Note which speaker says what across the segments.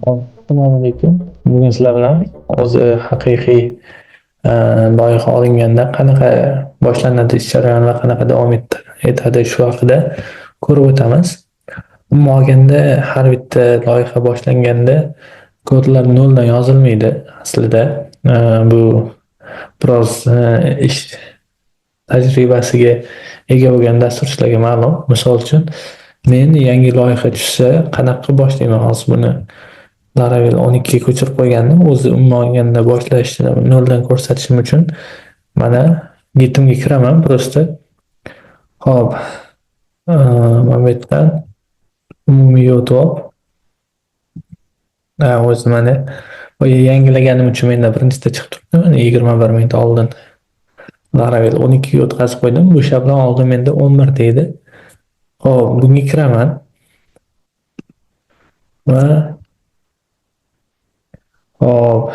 Speaker 1: Assalomu alaykum. Bugun sizlar bilan o'zi haqiqiy loyiha olinganda qanaqa boshlanadi ish jarayoni va qanaqa davom etadi shu haqida ko'rib o'tamiz. Umuman olganda har bitta loyiha boshlanganda kodlar noldan yozilmaydi aslida. Bu biroz ish tajribasiga ega bo'lgan dasturchilarga ma'lum. Misol uchun, men yangi loyiha tushsa qanaqa qilib boshlayman hozir buni? Laravel 12 ga ko'chirib qo'ygandim. O'zi umuman olganda boshlashni noldan ko'rsatishim uchun mana Git'imga kiraman просто. Xo'p, mana bu yerdan umumiy o'tib o'zi mana boya yangilaganim uchun menda birinchida chiqib turibdi. Mana 21 minut oldin Laravel 12 ga o'tkazib qo'ydim. Bu shablon oldin menda 11 deydi. Xo'p, bunga kiraman. Va xo'p,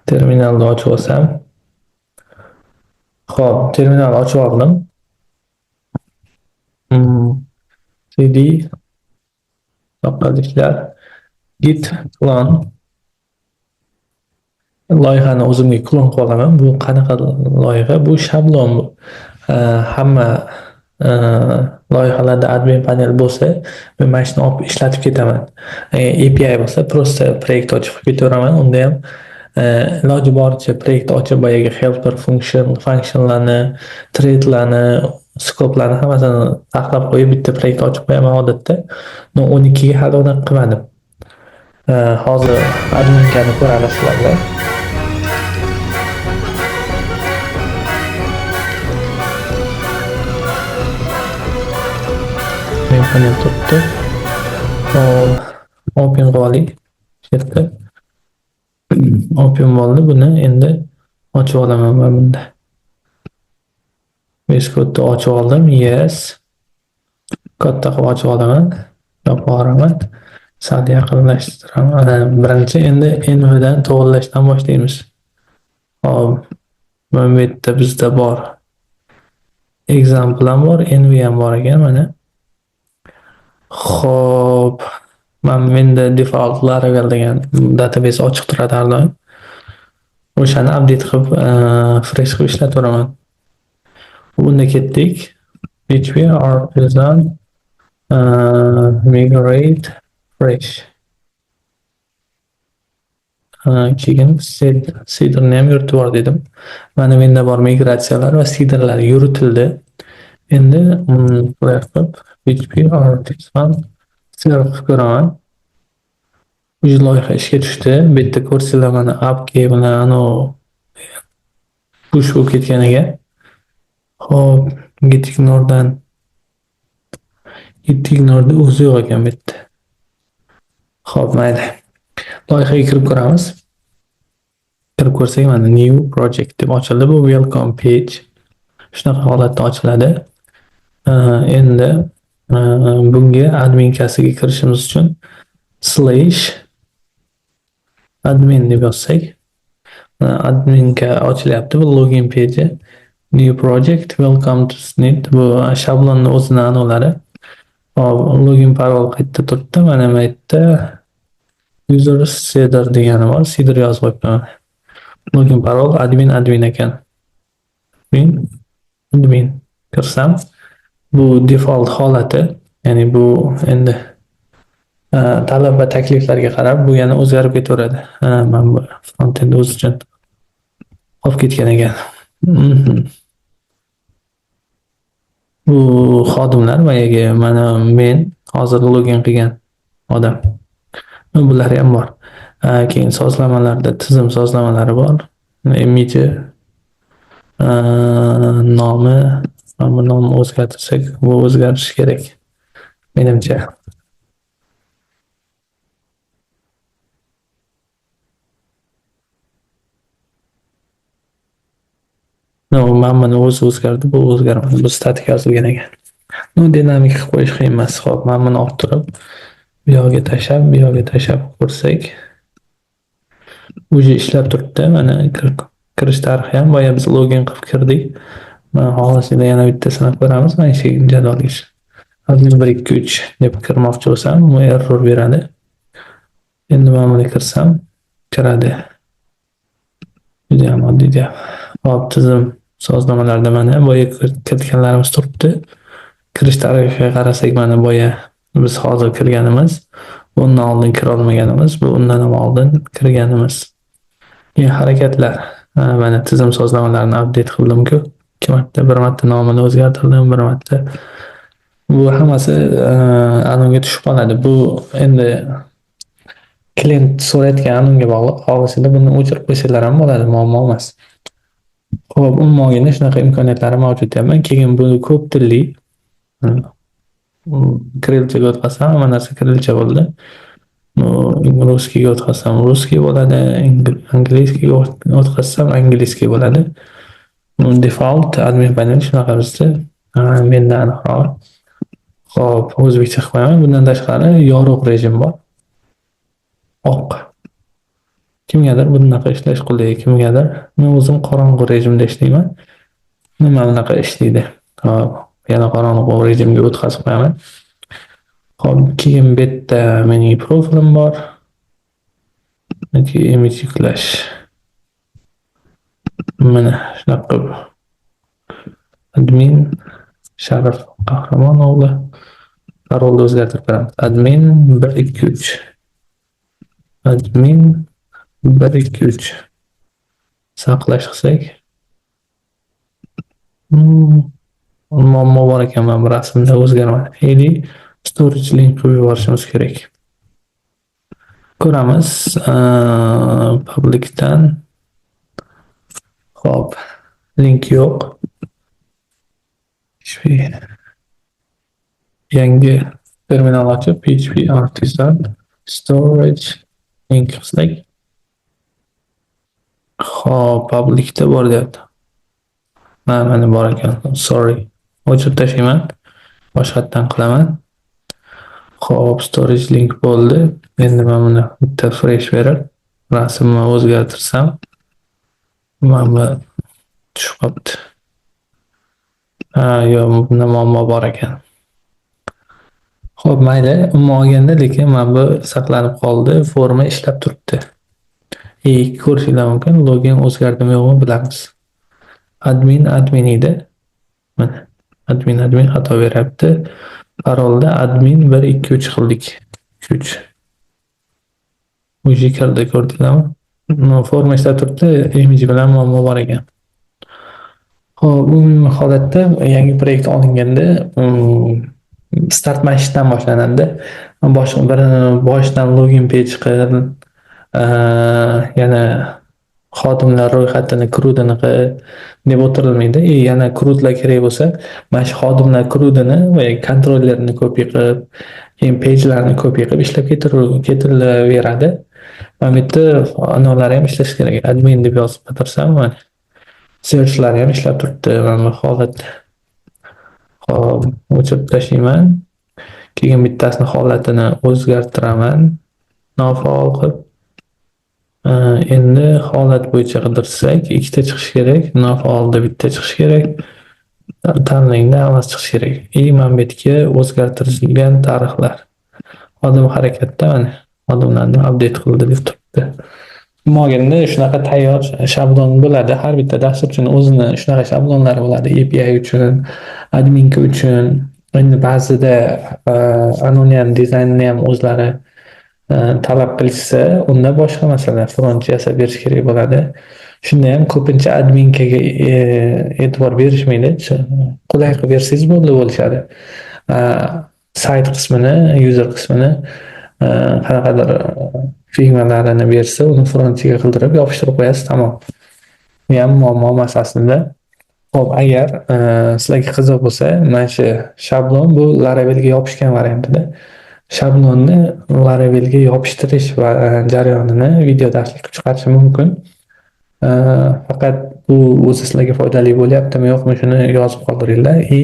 Speaker 1: terminalni ochib olsam. Xo'p, terminalni ochib oldim. Cd ishlar git clone loyihani o'zimga klon qilib olaman. Bu qanaqa loyiha? Bu shablon bu. Hamma loyihalarda admin panel bo'lsa, men mana shuni olib ishlatib ketaman. API bo'lsa, просто proyekt ochib ketaveraman. Unda ham iloji boricha proyekt ochib boyagi helper function, functionlarni, threadlarni, scopelarni hammasini taxlab qo'yib bitta proyekt ochib qo'yaman odatda. Но 12 ga hali unaqa qilmadim. Hozir adminkani ko'ramiz sizlar bilan. Admin panel turibdi. Hop, open qilib oling. Shu yerda open bo'ldi. Buni endi ochib olaman mana bunda. VS Code'ni ochib oldim. Yes. Katta qilib ochib olaman. Yopib yuboraman. Sal yaqinlashtiraman. Ana birinchi endi envdan to'g'rilashdan boshlaymiz. Hop, mana bu yerda bizda bor. Example ham bor, env ham bor ekan mana. Xo'p, mana menda default Laravel degan database ochiq turadi har doim. O'shani update qilib, fresh qilib ishlataveraman. Bunda ketdik. PHP artisan migrate fresh. Keyin seedrni ham yuritib yubor dedim. Mana menda bor migratsiyalar va seedrlar yuritildi. Endi clear qilib PHP artisan serve qilib ko'raman. O'sha loyiha ishga tushdi. Bu yerda ko'rsanglar mana apk bilan anavi push bo'lib ketgan ekan. Xo'p, gitignoredan gitignoreda o'zi yo'q ekan bu yerda. Xo'p, mayli. Loyihaga kirib ko'ramiz. Kirib ko'rsak mana new project deb ochildi. Bu welcome page. Shunaqa holatda ochiladi. Endi bunga adminkasiga kirishimiz uchun slash admin deb yozsak, adminka ochilyapti. Bu login page, new project, welcome to Snit. Bu shablonni o'zini anolari. Hop, login parol qayerda turibdi? Mana bu yerda user seeder degani bor. Seeder yozib qo'yibman. Login parol admin admin ekan. Admin admin kirsam bu default holati, ya'ni bu endi talab va takliflarga qarab bu yana o'zgarib ketaveradi. Ha, mana bu frontend o'zi uchun qolib ketgan ekan. Bu xodimlar boyagi mana men hozir login qilgan odam. Bular ham bor. Keyin sozlamalarda tizim sozlamalari bor. Imiji, nomi, mana bu nomni o'zgartirsak, bu o'zgarishi kerak menimcha. No, mana buni o'zi o'zgardi, bu o'zgarmadi. Bu statik yozilgan ekan. No, dinamik qilib qo'yish qiyin emas. Xo'p, mana buni olib turib, bu yoqqa tashlab, bu yoqqa tashlab ko'rsak, уже ishlab turibdi. Mana kirish tarixi ham boya biz login qilib kirdik. Mana xohlasanglar yana bitta sinab ko'ramiz. Mana shu jadvalga. Admin 1 2 3 deb kirmoqchi bo'lsam, bu error beradi. Endi mana buni kirsam, kiradi. Judayam oddiy gap. Hop, tizim sozlamalarida mana boya kiritganlarimiz turibdi. Kirish tarixiga qarasak, mana boya biz hozir kirganimiz, bundan oldin kira olmaganimiz, bu undan ham oldin kirganimiz. Keyin harakatlar. Mana tizim sozlamalarini update qildim-ku. 2 marta, bir marta nomini o'zgartirdim, bir marta. Bu hammasi anonga tushib qoladi. Bu endi klient so'rayotgan anonga bog'liq. Xohlasanglar, buni o'chirib qo'ysanglar ham bo'ladi, muammo emas. Xo'p, umuman olganda shunaqa imkoniyatlari mavjud deyapman. Keyin bu ko'p tilli. Kirilchaga o'tkazsam, hamma narsa kirilcha bo'ldi. Русский ga o'tkazsam, русский bo'ladi, английский ga o'tkazsam, английский bo'ladi. Default admin panel shunaqa bizda. Menda aniqroq. Xo'p, o'zbekcha qilib qo'yaman. Bundan tashqari yorug' rejim bor. Oq. Kimgadir bunaqa ishlash qulay, kimgadir, men o'zim qorong'u rejimda ishlayman. Nima bunaqa ishlaydi. Hop, yana qorong'u rejimga o'tkazib qo'yaman. Xo'p, keyin bu yerda mening profilim bor. Yoki image yuklash. Mana shunaqa qilib admin Sharif Qahramonoğlu, parolni o'zgartirib ko'ramiz. Admin 1 2 3. Admin 1 2 3. Saqlash qilsak. Muammo bor ekan, mana bu rasmda o'zgarmadi. Или storage link qilib yuborishimiz kerak. Ko'ramiz, publicdan. Xo'p, link yo'q. PHP, yangi terminal ochib, PHP artisan storage link qilsak. Xo'p, publicda bor deyapti. Mana bor ekan. Sorry. O'chirib tashlayman. Boshqatdan qilaman. Xo'p, storage link bo'ldi. Endi mana buni bitta fresh berib, rasmni o'zgartirsam, mana bu tushib qolibdi. Ha, yo'q, bunda muammo bor ekan. Xo'p, mayli, umuman olganda, lekin mana bu saqlanib qoldi, forma ishlab turibdi. И ko'rishinglar mumkin, login o'zgardimi, yo'qmi, bilamiz. Admin admin edi. Mana admin admin xato beryapti. Parolda admin 1 2 3 qildik. 3. Уже kirdi, ko'rdinglarmi? Forma ishlab turibdi, image bilan muammo bor ekan. Xo'p, umumiy holatda yangi proyekt olinganda start mana boshlanadi. Bosh bir boshidan login page qil, yana xodimlar ro'yxatini, CRUDini qil deb o'tirilmaydi. И yana CRUDlar kerak bo'lsa, mana shu xodimlar CRUDini va kontrollerini copy qilib, keyin page'larni copy qilib ishlab ketirilaveradi. Mana bu yerda anavlari ham ishlashi kerak. Admin deb yozib qidirsam, mana searchlari ham ishlab turibdi mana bu holatda. Xo'p, o'chirib tashlayman. Keyin bittasini holatini o'zgartiraman. Nofaol qilib. Endi holat bo'yicha qidirsak, ikkita chiqishi kerak. Nofaolda bitta chiqishi kerak. Tanlangda hammasi chiqishi kerak. И mana bu yerga o'zgartirilgan tarixlar. Xodim harakatda, mana xodimlarni update qildi deb turibdi. Umuman olganda shunaqa tayyor shablon bo'ladi. Har bitta dasturchini o'zini shunaqa shablonlari bo'ladi. API uchun, adminka uchun. Endi ba'zida anoni ham, dizaynni ham o'zlari talab qilishsa, unda boshqa masala. Front yasab berish kerak bo'ladi. Shunda ham ko'pincha adminkaga e'tibor berishmaydi. Qulay qilib bersangiz bo'ldi bo'lishadi. Sayt qismini, user qismini qanaqadir figmalarini bersa, uni frontga qildirib yopishtirib qo'yasiz, tamom. Bu ham muammo emas aslida. Xo'p, agar sizlarga qiziq bo'lsa, mana shu shablon, bu Laravelga yopishgan variantida. Shablonni Laravelga yopishtirish va jarayonini video darslik qilib chiqarishim mumkin. Faqat bu o'zi sizlarga foydali bo'lyaptimi, yo'qmi, shuni yozib qoldiringlar. И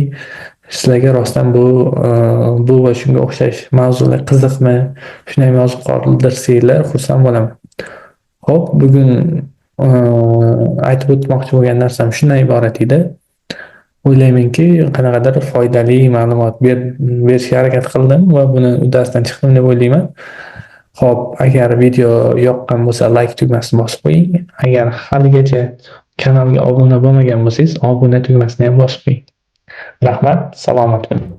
Speaker 1: sizlarga rostdan bu va shunga o'xshash mavzular qiziqmi, shuni ham yozib qoldirsanglar, xursand bo'laman. Xo'p, bugun aytib o'tmoqchi bo'lgan narsam shundan iborat edi. O'ylaymanki, qanaqadir foydali ma'lumot berishga harakat qildim va buni uddasidan chiqdim deb o'ylayman. Xo'p, agar video yoqqan bo'lsa, like tugmasini bosib qo'ying. Agar haligacha kanalga obuna bo'lmagan bo'lsangiz, obuna tugmasini ham bosib qo'ying. Rahmat, salomat bo'ling.